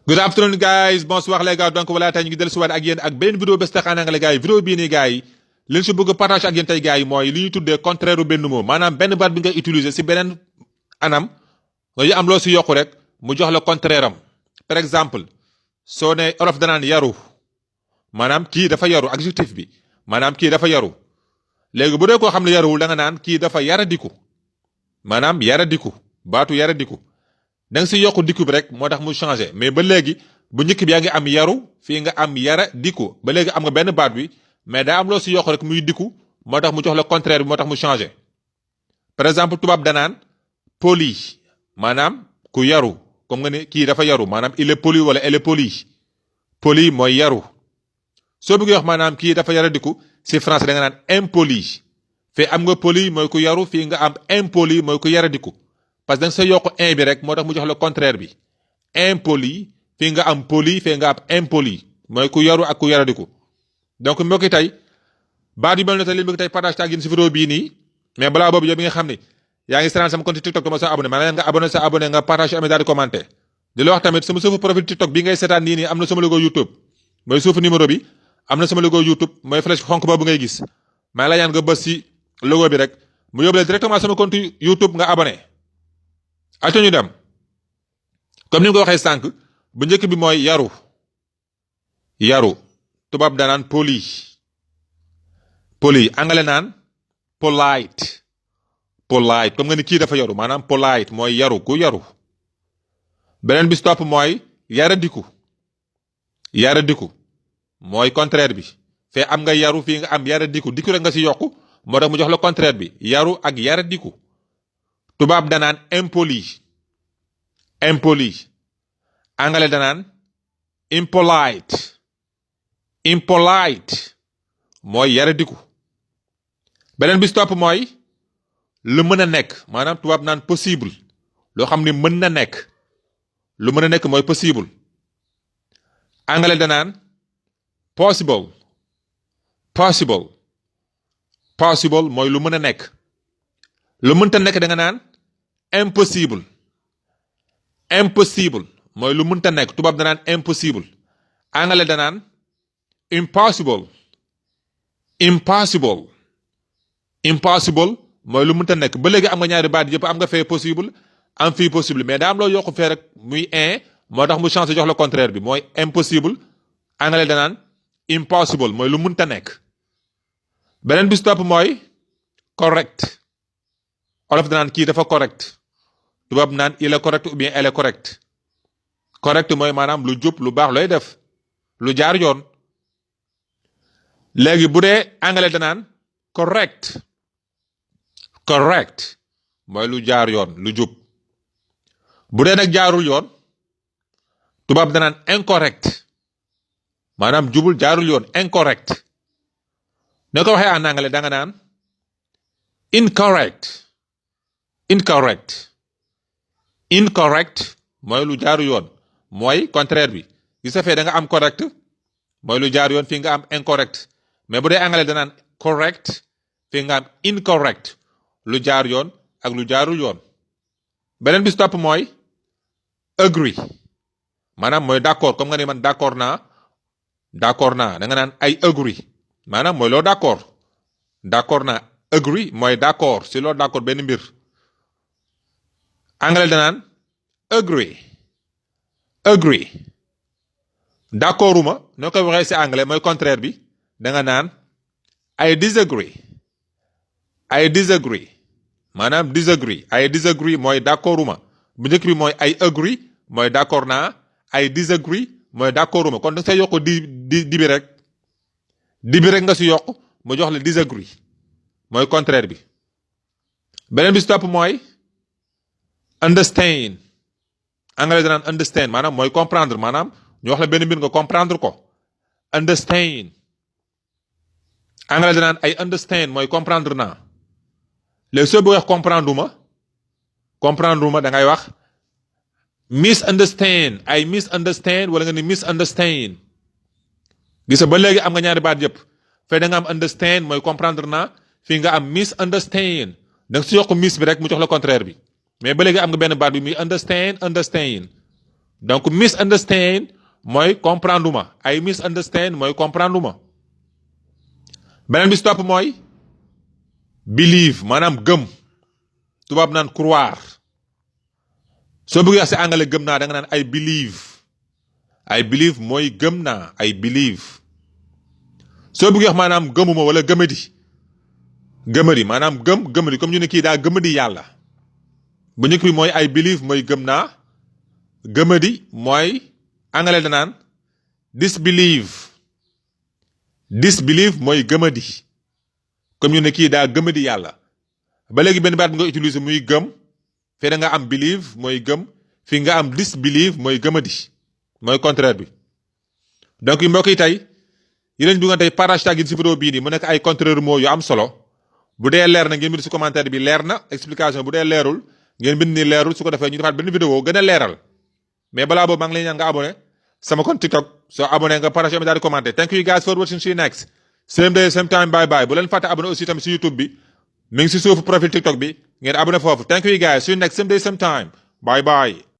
Good afternoon guys, bonsoir les gars. Donc voilà, tey ñu ngi dellusiwaat ak yéen ak benn vidéo bés tax en anglais gars yi. Vidéo bii nii gars yi li ñu si bëgg a partage ak yéen tey gars yi mooy li ñuy tuddee contraire u benn mot, maanaam benn baat bi nga utiliser si beneen anam nga am loo si yokku rek mu jox la contraire am. Par exemple soo ne olof danaan yaru, maanaam kii dafa yaru, adjectif bi maanaam kii dafa yaru. léegi bu dee koo xam ne yaruwul da nga naan kii dafa yaradiku, maanaam yaradiku, baatu yaradiku. da nga si yokku dikku bi rek moo tax mu changé, mais ba léegi bu njëkk bi yaa ngi am yaru, fii nga am yara dikku, ba léegi am nga benn baat bi mais daa am loo si yokku rek muy dikku moo tax mu jox la contraire bi moo tax mu changé. par exemple tubaab danaan poli, maanaam ku yaru, comme nga ne kii dafa yaru, maanaam il est poli wala elle est poli. Poli mooy yaru. soo bëggee wax maanaam kii dafa yara dikku si français da nga naan impoli. fii am nga poli mooy ku yaru, fii nga am impoli mooy ku yara dikku. parce que da nga sa yokk in bi rek moo tax mu jox la contraire bi. impoli fii nga am poli, fii nga am impoli mooy ku yaru ak ku yaradiku. donc mbokki tey baat yu mel ne tey li mbokki tey partage ak yéen si vidéo bii nii, mais balaa boobu yow bi nga xam ne yaa ngi seetaan sama compte TikTok dama sa abonné maanaam nga abonné sa abonné nga partage amee daal di commenté. di la wax tamit sama suufu profil TikTok bi ngay seetaan nii am na sama logo YouTube mooy suufu numéro bi am na sama logo YouTube mooy flèche xonk boobu ngay gis. maa ngi la ñaan nga bës si logo bi rek mu yóbbu la directement sama compte YouTube nga abonné. aco ñu dem comme ni nga ko waxee sànq bu njëkk bi mooy yaru. yaru tubaab danaan poli. poli anglais naan polite. polite comme nga ni kii dafa yaru, maanaam polite mooy yaru, ku yaru. beneen bi stop mooy yaradiku. yaradiku mooy contraire bi. fee am nga yaru, fii nga am yaradiku, diku rek nga si yokku moo tax mu jox la contraire bi, yaru ak yaradiku. tubaab danaan impoli. impoli anglais danaan impolite. impolite mooy yaradiku. beneen bi stop mooy lu mën a nekk, maanaam tubaab naan possible, loo xam ne mën na nekk. lu mën a nekk mooy possible. anglais danaan possible. possible possible mooy lu mën a nekk. lu mënta nekk da nga naan impossible. impossible mooy lu mënta nekk, tubaab danaan impossible. anglais danaan impossible. impossible impossible mooy lu mënta nekk. ba léegi am nga ñaari baat yëpp, am nga fee possible am fii possible, mais daa am loo yokku fee rek muy in moo tax mu changé jox la contraire bi mooy impossible. anglais danaan impossible mooy lu mënta nekk. beneen bi stop mooy correct. olof danaan kii dafa correct, tubaab naan il est correct ou bien elle est correct. correct mooy maanaam lu jub, lu baax looy def, lu jaar yoon. léegi bu dee anglais danaan correct. correct mooy lu jaar yoon, lu jub. bu dee nag jaarul yoon tubaab danaan incorrect, maanaam jubul, jaarul yoon, incorrect. ne ko waxee en anglais da nga naan incorrect. incorrect incorrect mooy lu jaaru yoon, mooy contraire bi. gis nga fee da nga am correct mooy lu jaar yoon, fii nga am incorrect. mais bu dee anglais danaan correct, fii nga am incorrect, lu jaar yoon ak lu jaarul yoon. beneen bi stop mooy agree, maanaam mooy d'accord, comme nga ne man d'accord naa. d'accord naa da nga naan I agree, maanaam mooy loo d'accord. d'accord naa. agree mooy d'accord si loo d'accord benn mbir. anglais danaan agree. agree d'accorduma noo koy waxee si anglais mooy contraire bi, da nga naan I disagree. I disagree maanaam disagree. I disagree mooy d'accorduma. bu njëkk bi mooy I agree mooy d'accord naa. I disagree mooy d'accorduma. kon da say yokk di bi rek. di bi rek nga si yokk mu jox la disagree mooy contraire bi. beneen bi stop mooy understand. anglais danaan understand maanaam mooy comprendre, maanaam ñu wax la benn mbir nga comprendre ko. understand anglais danaan I understand mooy comprendre naa. léegi soo bëggee wax comprendre uma da ngay wax misunderstand. I misunderstand wala nga ni misunderstand. gisa ba léegi am nga ñaari baat yëpp. fee da nga am understand mooy comprendre naa, fii nga am misunderstand. da nga si yokk miss bi rek mu jox la contraire bi. mais ba léegi am nga benn baat bi muy understand. donc misunderstand mooy comprendre ma I misunderstand mooy comprendre ma beneen bi si topp mooy believe maanaam gëm tubaab naan croire soo bëggee wax si anglais gëm naa da nga naan I believe mooy gëm naa I believe soo bëggee wax maanaam gëmuma wala gëmadi maanaam gëmadi comme ñu ne kii daa gëmadi yàlla bu njëkk bi mooy I believe mooy gëm naa gëmadi mooy anglais danaan disbelieve mooy gëmadi comme ñu ne kii daa gëmadi yàlla ba léegi benn baat bi nga utiliser muy gëm fii da nga am believe mooy gëm fii nga am disbelieve mooy gëmadi mooy contraire bi donc mbokk yi tey yi leen dugal tey partage tag yi si vidéo bii nii mu nekk ay contraire mots yu am solo bu dee leer na ngeen bind si commentaire bi leer na explication bu dee leerul ngeen bind ni leerul su ko defee ñu defaat benn vidéo gën a leeral mais balaa boobu maa ngi lay ñaan nga abonné sama compte TikTok soo abonné nga partage daal di commenter thank you guys for watching see you next same day same time bye bye bu leen fàtte abonné aussi tamit si YouTube bi mi ngi si suufu profil TikTok bi ngeen abonné foofu thank you guys see you next same day same time bye bye